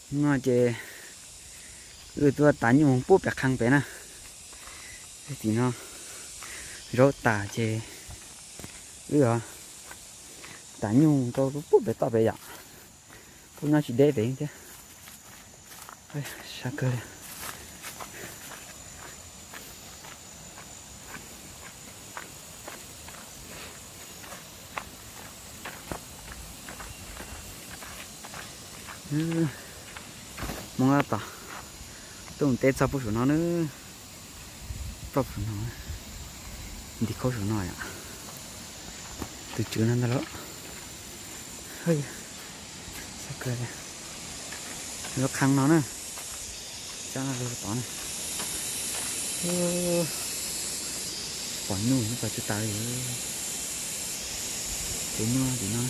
No ces wb tuaj tav nyuj pub pem qhee pem na. Tim no zaub tas ces wb tav nyuj rau pub pem toj pem yom. Pub nyob tsis deb pem thiab. Sab kawg li. Hmoob tab tom tuaj mus teb txog pub saum no na. Txog pub saum no, ntim khaub saum no yom. Tus tswv no ntag lauj. Lub qhee no na, sab no rau tod na. Pom nyuj pom tsis tas li. Ces nyuj tim no,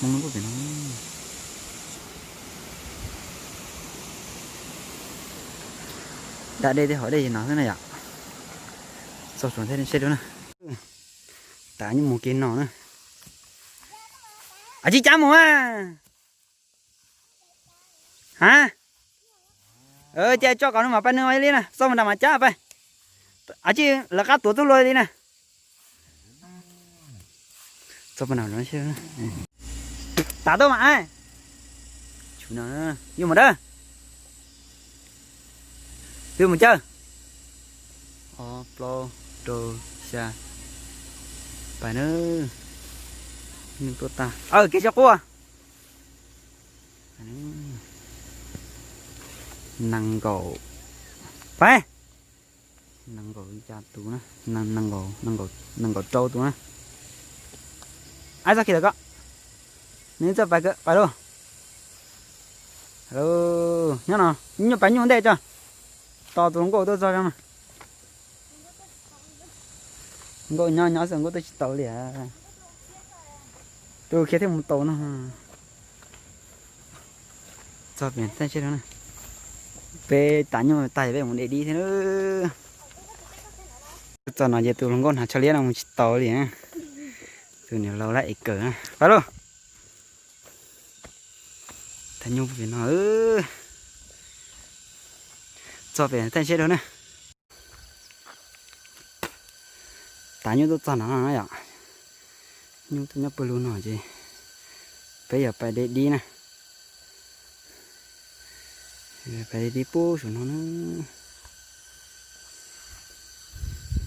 Hmoob lub pem no. Da dej tej hov dej no xwb na yom. Txog saum thiaj seb dua na. Tav nyuj mus kev no na. Ab tsis cab mus a. Ha, ces tso kom nws mam pais nws li na, txog mus nram mam cab pais. Ab tsis lawv qab tuav txuj lua li na. Tav tuaj mas. Yuav mus dawb, twb mus cawg. Ob plaub rau xya, pais na. Tuaj tag, kev tsis quaj. Nees nkaum, pais. Nees nkaum ya tus na, nees nkaum rau tus na. Ab txoj khi lawm ko, nws txoj pais, pais lauj. Nyob no, nyuj pais nyuj ntej tso. Tos tus hluas nkauj tuaj txog tso mas. Nkauj nyob nyob xwb, nkauj tuaj tsis tau li. Tus khiav thiaj mus tau no. Txog pem thaj seb na. Peb tav nyuj tag peb mus de dib thiab. Txog no ces tus hluas nkauj hnav tsho liab no mus tsis tau li. Tus niam laus lab es kawm na, pab lauj. Tav nyuj pem no. Txog pem thaj seb rau na. Tav nyuj tuaj txog no no yom. Nyuj tuaj nyob pawg lug no ces peb yuav pais de dib na. Pais de dib pub saum no na.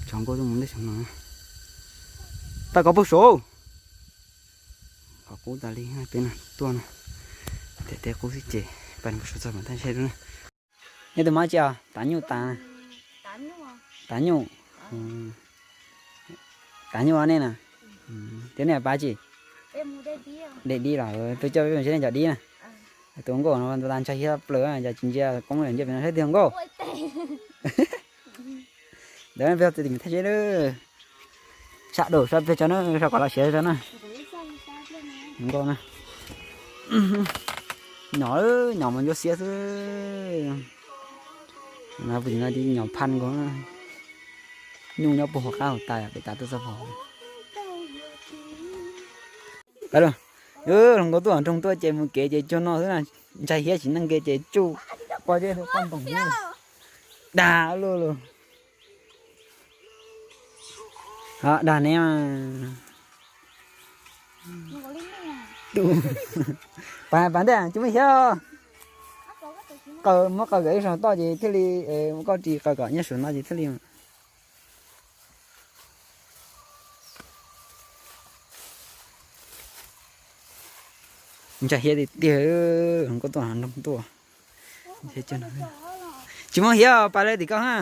Tsov nkauj tuaj mus ntej saum no. Tau kov pug saum. Qhov qub tas li peb no tuaj no. Tias teb qub xwb ces pais pug saum txog pem thaj seb na. Nej tus mob tsi os? Tav nyuj tas. Tav nyuj. Tav nyuj nej na. Tias nej pab tsi? De dib los peb coj peb mus saib nej cov dib na. Tus nkauj no ntshai hiab plaws, cas tsis ntsia koob ntsia pem no saib tus nkauj. Ntawd peb txiv tim thaj seb na. Sab daus sab peg tso na, sab kom los siav tso na. Nkauj na. Nyom, nyom mas ncua xiab xwb. No puas tsis no ces nyom phaj nkaus. Nyuj nyob puag hauv qab hauv tas pem tas tuaj txog pem. Hluas nkauj tuaj nroog tuaj ces mus kev ces cuag no xwb na. Ntshai hiab tsis neej kev ces tsuj poj zeb qoj ntoos. Dag luj luj. Dag ne. Pas pas ntej tsis muaj hiab. Qaws, muab qaws kom ib sab toj ces thiaj li, koj ris qaws kom nyob saum no ces thiaj li. Ntshai hiab tiag tiag, hluas nkauj tuaj nroog tuaj. Tsis muaj hiab, pas li tim koj ha.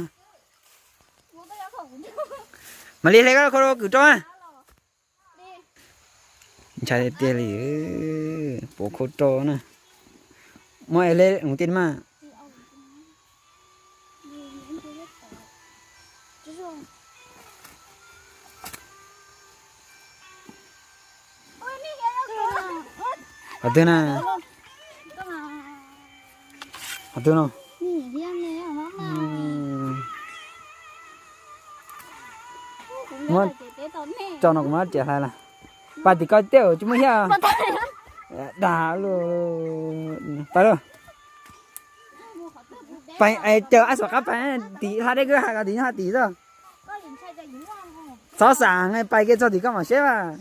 Mam li hle koj khau rau kwv rau. Ntshai tiag tiag li, puas khau rau na. Muab hle mus tij mas. Qhov twg na? Qhov twg no? Muab tso no kuv muab riam hlais lawm. Pas tim koj tej tsis muaj hiab. Dag luj. Pais lauj. Pais es caw ab xuam qab pais tim hla dej kwj ha ko tim nyob ha tim xwb. Txhob xam pais kiag txog tim koj mam seb mas.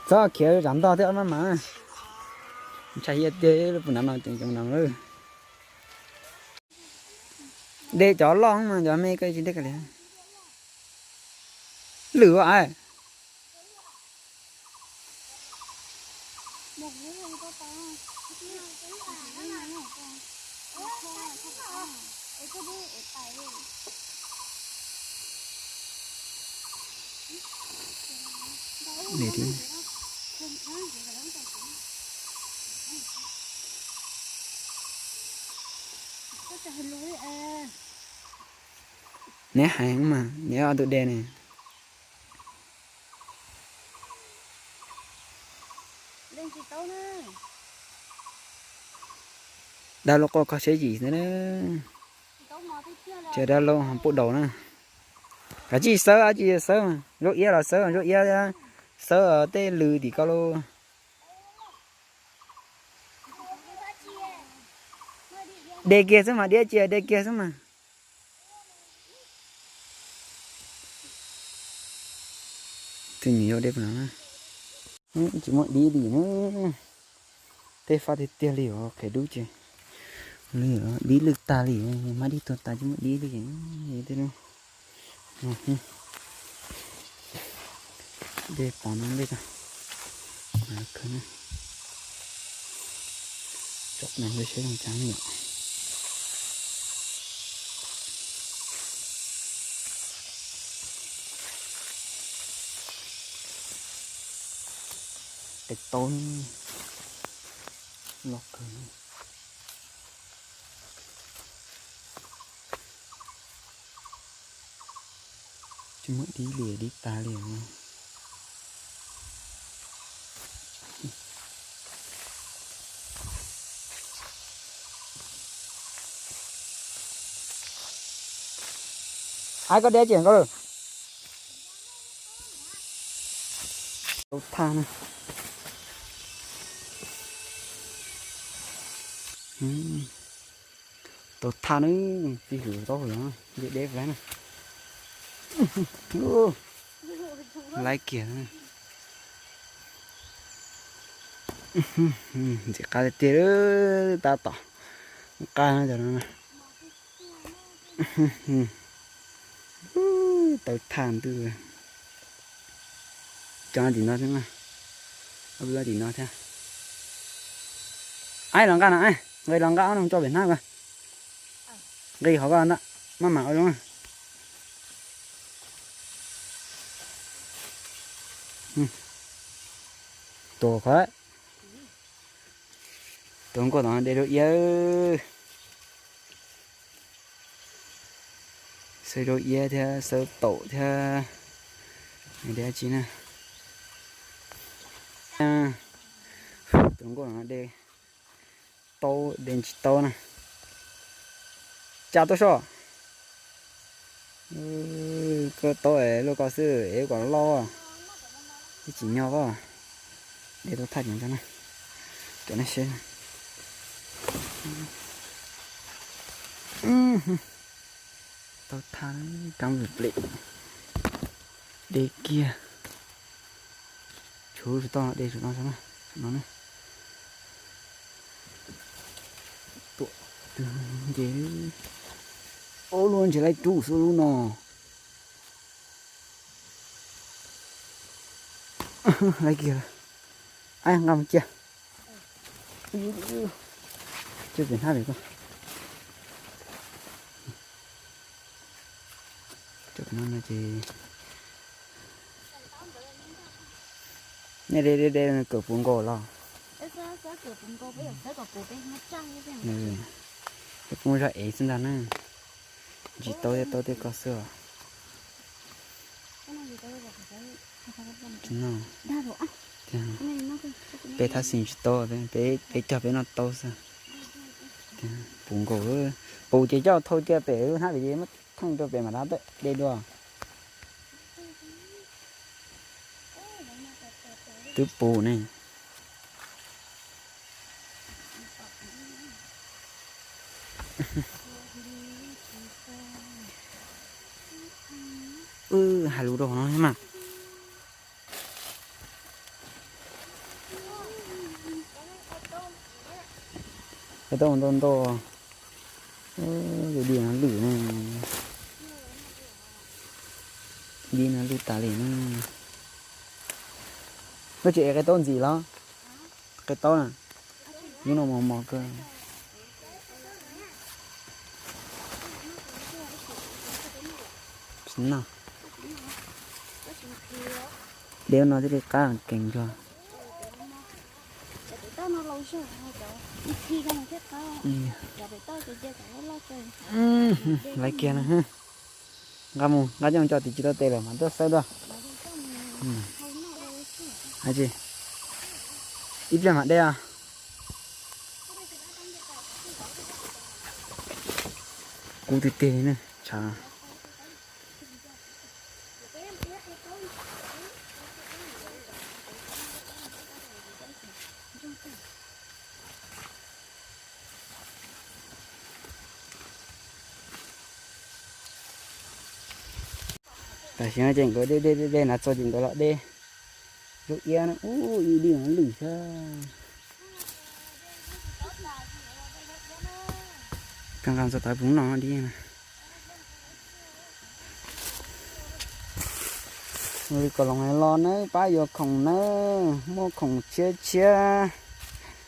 Txhob khiav tsam ntog thiab maj mam. Ntshai hiab tiag, puas nav no ceev ceev nav lawm. Dej cov loj mas cov me koj tsis dej kiag li. Lwm as. Neb heev mas neb ob tug de ne. Dab laug quaj kho siab yim xwb na. Ces dab laug ho pub daus na. Kav tsij xawb, ab tsi xawb, zaub iab los xawb, zaub iab xawb tej lws tim ko lauj. De kiag xwb mas, diab cia de kiag xwb mas. Tus nyuam yaus de no tsis muaj dib li na. Tej fab tiag tiag li os, qhiav dub ces dib lwj tag li, mab dib tuag tas tsis muaj dib li. Tej lub de pov no nplej tag. Tsom no seb zoo cas yom. Tes taub loj kawg. Tsis muaj dib li, dib tag li. Ai koj deb tsis koj lawm. Tau thaj na. Tau thaj na, tij hwm tau hwm, deb deb na. Laib kiag. Ntxim qab tiag tiag, tab tom qab no. Tau thaj ntws. Cov tim no xwb na. Ob peb tim no thiab. Aib los nqa no, nqis los nqa ob no tso pem hnab ko. Nqis qhov ko ntag, maj mam ua zoo. Tus qhov, tus nkauj tom de rau iab. Xawb rau iab thiab xawb taum thiab. De dab tsi na. Tus nkauj no de tau de tsis tau na. Cas tuaj soj. Koj tau es luaj ko xwb es kom loj, ib tsis nyog ko. De tau thaj cov no, cov no seb. Tau thaj, kab pliv plim. De kiag. Tshuav tsis tau, de tsis tau no na. Tuam twg nce. Ob lub ntses laib rub xwb lub no. Laib kiag lawm. Aib, nqa mus cia. Coj pem hnab pem ko. Cov no no ces nej de de de kawm puv nkaus los. Peb muab zog ev xwb ntag na. Ntsis tau thiab tau tej ko xwb os. Peb thab xis tsis tau, peb cog peb noj tau xwb. Puv nkaus, puv ces coj thau cia pem lub hnab pem ces muab thooj rau pem mam rov de dua. Twb pus ne. Wb hais lus rau hauv no mas. Qe taub ntau ntau. Tus dib no lwj na. Dib no lwj tas li na. Koj tsis ev qe taub ntxiv los? Qe taub na. Lub no mos mos kawg. Deb no thiaj li qab kees kawg. Laiv kiag na. Nqa mus, nqa coj mus tso tim tsis tau tes lawm mam tuaj xawb dua. Ib pliag mam de os. Kub tiag tiag li na, tshav. Tam sim no ces nkawd de de de de na txog ces nkawd los de lub iab na, ub, ib dib no lwj thiab. Koj nqa txog tau puv no dib na. Ua li kom los los nawb, pab yuav khoom nawb, muaj khoom tshiab tshiab,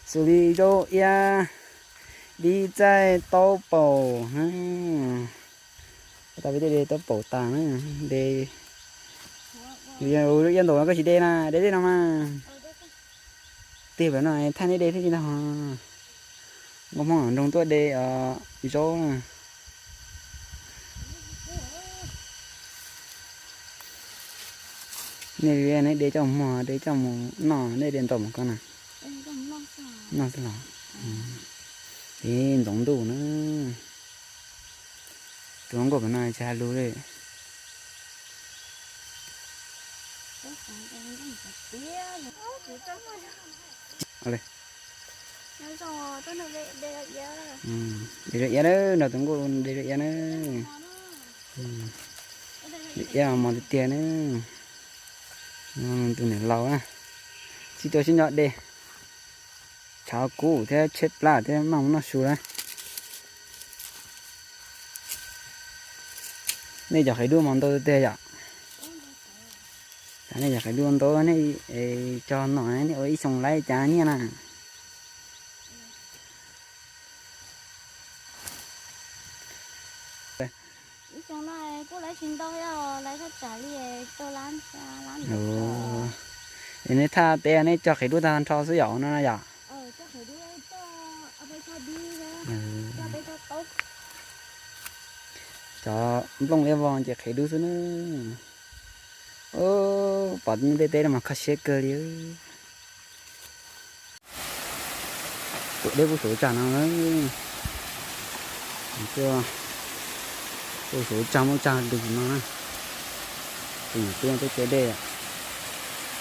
xws li zaub iab, dib txaij, taub paum. Tau peb tej de taub paum tas na, de, zaub iab ntaus no koj tsis de na, de tej no mas. Tig pem no thaij neb de thiab tsis ntag. Nkauj Hmoob nroog tuaj de zaub na. Nej neb de coj mus muag, de coj mus noj, nej de ntau mus koj na. Noj xwb los? Ib ntxoov ntuj na. Tus hluas nkauj pem no tsis hais lus li. De rau iab na, nrog tus nkauj de rau iab na. De iab mos tiag tiag na. Tus niam laus na, tsis tau sib nco de. Tshav kub thiab tshaib plab thiab maj mus noj su na. Nej cov qhiav dub mas ntau tiag yom. Nej cov qhiav dub ntau, nej cog nom nej ua ib xyoo laib cas nyiaj na. Ib xyoo no kuj laib tsis ntau thiab, laib thaj tsam li rau lab, lab ntawd. Es nej thaj teb nej cog qhiav dub tag nrho xwb yom no na yom? Cov nplooj liab vog ces qhiav dub xwb na. Pom tej teb no mas kho siab kawg li. Tuam dej kuj suav tsag no. Tuaj suav tsag muaj tsag lug no na. Tus niam tub twb caij dej,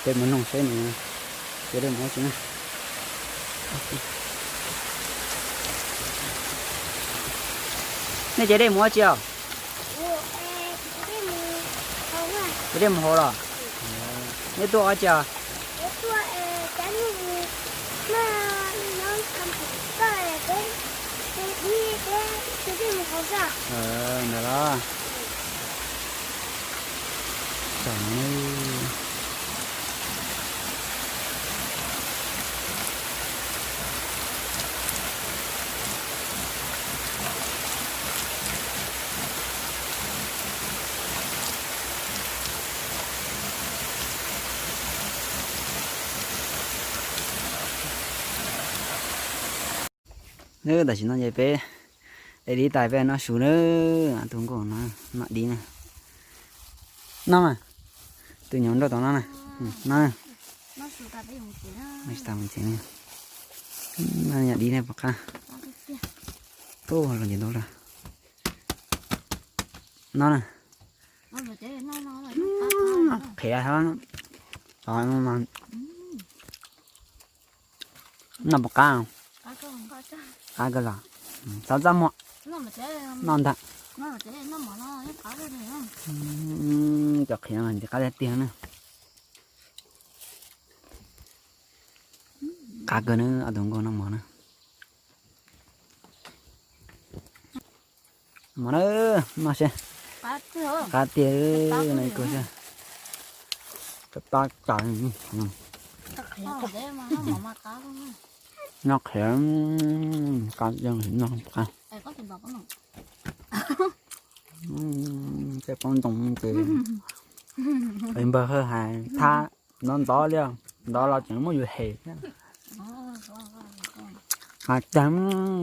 peb mus noog saib nws caij dej mus ua tsi na. Nej caij dej mus ua tsi os? Caij dej mus haus los? Nej tuaj ua tsi os? Ntawd los. Tam sim no ces peb de dib tas peb noj su na. Tus nkauj no noj dib na. Noj mas, tus nyuam nrog tom no na. Noj. Noj tsis tas mus tsev. Noj dib ne puas qab? Ub, los nce ntau lawm. Noj na. Qhiav, ov, mas Noj puas qab? Qab kawg los. Txhob txaj muag. Noj ntag. Cov qhiav mas ntxim qab tiag tiag na. Qab kawg na, ob tug nkauj noj mov na. Mov na, noj seb. Qab tiag na, kawg seb. Pab tas. Noj qhiav, qab yeej noj qab. Tej poob ntoo ces npawg Hawj hais thab ntxov ntxov li, ntxov los tseem muab yus hem thiab. Hais tag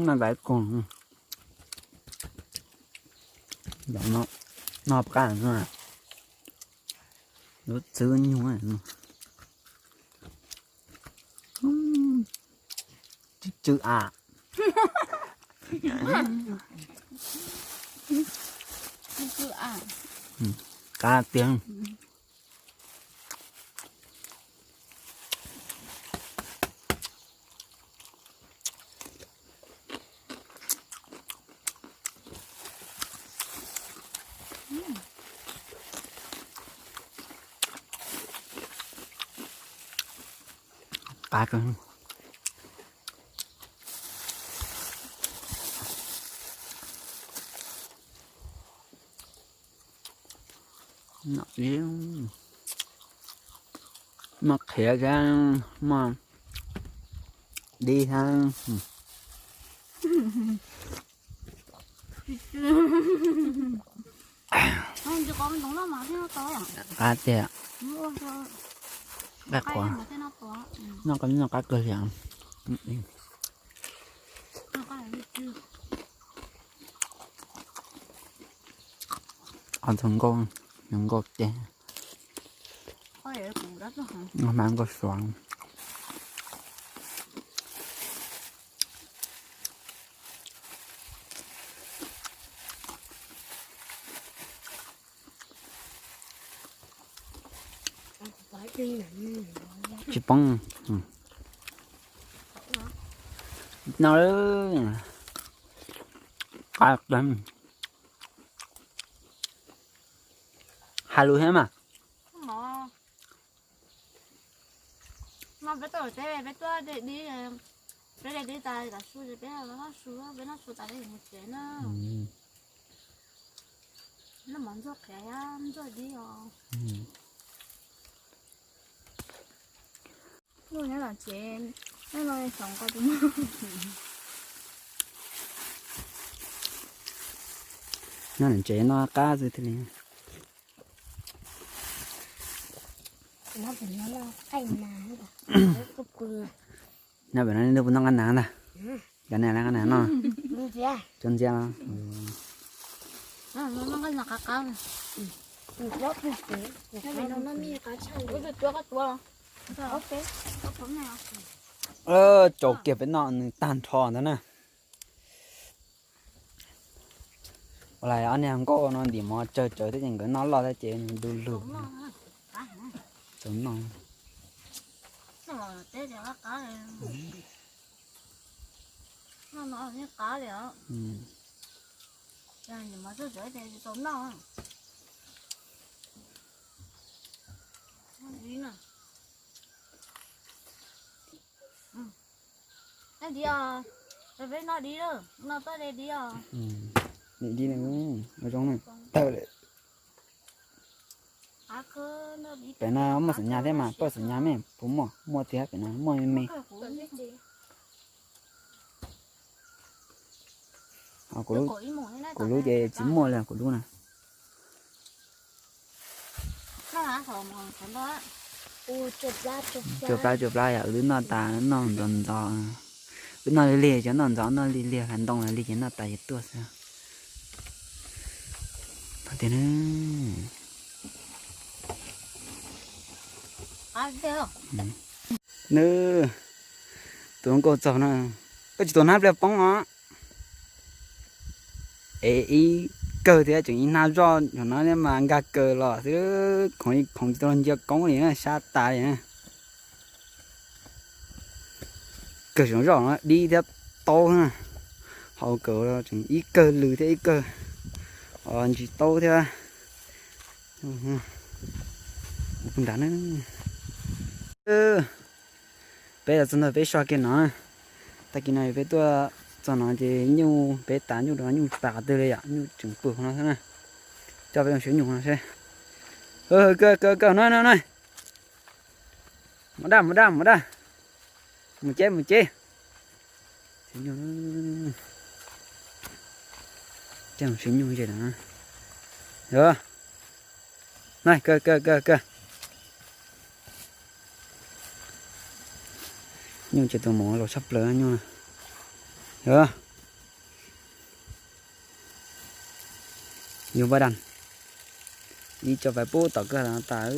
no laiv kug. Noj qab no, lub txwv nyuj. Tsw tsw a. Qab tiag. Qab kawg. Muaj qhiav thiab, muaj dib thiab. Qab tiag. Qab qhuav. Noj qab kawg li. Ob tug nkauj, nkauj ces hmab nkauj suav. Tsis poob. No, hais lus thiab mas. No peb tuaj teb peb tuaj de dib, peb de dib tas tas su ces peb noj su, peb noj su tas peb mus tsev na. Noj mov ntxuag qhiav thiab ntxuag dib os. Nyob tom tsev, nyob no xyov nqa tus no. Nyob tom tsev noj qab xwb thiaj li. Nyob pem no noj qab nas ntag. Cov nas no qab nas no. Cov ntxiab los? Tsaus kiag peb noj nws tag nrho ntawd na. Ua li ob niag nkauj no ntim mov tsawg tsawg thiab ces nkawd noj loj thiab ces nws du lug. Txaus noj. Dib os, peb noj dib, noj toj de dib os. Dib zoo tawm lawm. Pem no muaj xam nyas thiab mas, poj xam nyas me puas muaj? Muaj tiag, pem no muaj me me. Kuv lub ces tsis muaj li kuv lub na. Cuaj plab cuaj plab yom, wb twb noj tas, noj ntxov ntxov. Wb noj lig lig, cov noj ntxov noj lig lig, hla ntoo lig ces noj tas ces tuaj xwb. Tiag na. Nws, tus nkauj txog no, koj tsis tuav hnab pliag poob os. Es ib kawg thiab tseem ib hnab zoj, thaum no mas nkag kaws los xwb, khoov khoov tsis tau ncia koob li na, sab tas li na. Kawg zoo zoj no dib thiab taub na. Hau kawg tseem ib kawg lws thiab ib kawg ntsis taub thiab. Ntag na. Peb los txog ntawm peb so kiag no. Tag kis no peb tuaj txog no ces nyuj peb tas nyuj rau nyuj tas twg li yom, nyuj tseem pw no xwb na. Coj peb mus siv nyuj no seb. Kawg kawg kawg no no no. Mus daj mus daj mus daj. Mus ceb mus ceb. Siv nyuj, coj mus siv nyuj ze no. Yog, na kawg kawg kawg kawg. Nyuj ces tus mos laus tshaj plaws nyuj. Yog, yog npaj daj. Ib co pais pub tom kawg tas.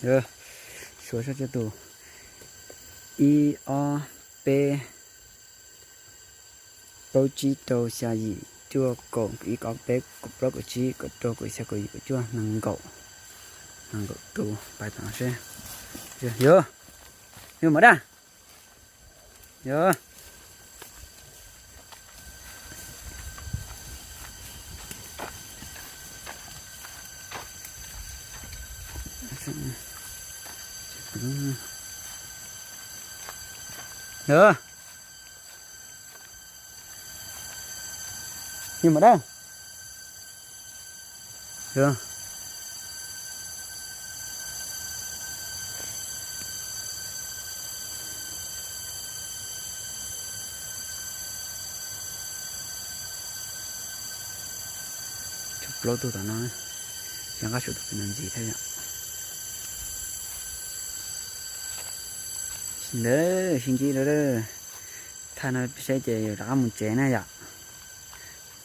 Yog, suav sab cov tus ib ob peb plaub tsib rau xya yim cuaj kaum ib ob peb kaum plaub kaum tsib kaum rau kaum xya kaum yim kaum cuaj nees nkaum, nees nkaum tus pais tom no seb. Yog, yog mas daj. Yog, yog, yog mas daj. Yog, plaub tug tom no, cov nqaj suav tus pem no ntxiv thiab yom. Ntawd sib ntsib lawm. Thaj no saib ces yog rov qab mus tsev na yom.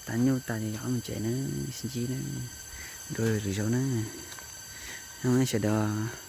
Tas nyuj tas ces rov qab mus tsev na, sib ntsib na. Nrog lwm zaus na. Nyob sawv daws.